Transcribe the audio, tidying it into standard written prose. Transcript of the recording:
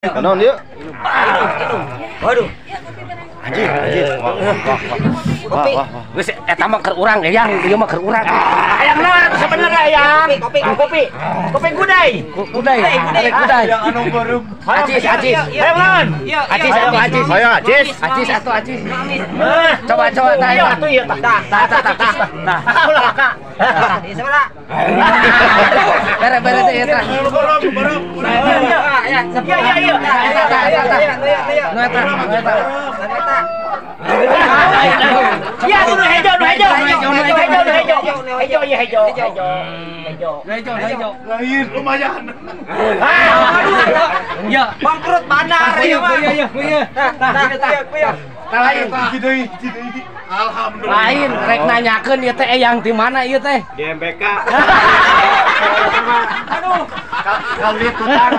Naon ieu? Waduh. Anjir, anjir. Wah, wah, wah. Wah, wah, wah. Geus eta mah keur urang Eyang, ieu mah keur urang. Hayang naon atuh sebenarnya Eyang? Kopi, kopi. Kopi gudai. Kudai, kudai, kudai. Anu baru. Acis, acis. Hayang naon? Acis atuh acis. Hayang acis. Acis atuh acis. Coba coba tah Iya atuh ieu tah. Tah tah tah tah. Tah. Ulah laka. Ieu sabaraha? Bere bere teh ieu tah. Iya iya iya. Eta tah eta tah. Nu eta, nu eta. Iya tuh nu hejo, nu hejo. Nu hejo, nu hejo. Hejo iya hejo. Hejo. Hejo. Nu hejo, nu hejo. Lain lumayan. Ya. Bangkrut bandar ieu mah. Iya iya iya. Tah, tah, tah. Tah lain. Hiji deui, hiji deui. Alhamdulillah. Lain rek nanyakeun ieu teh Eyang di mana ieu teh? Di MBK. Aduh. Kalau lihat tutang.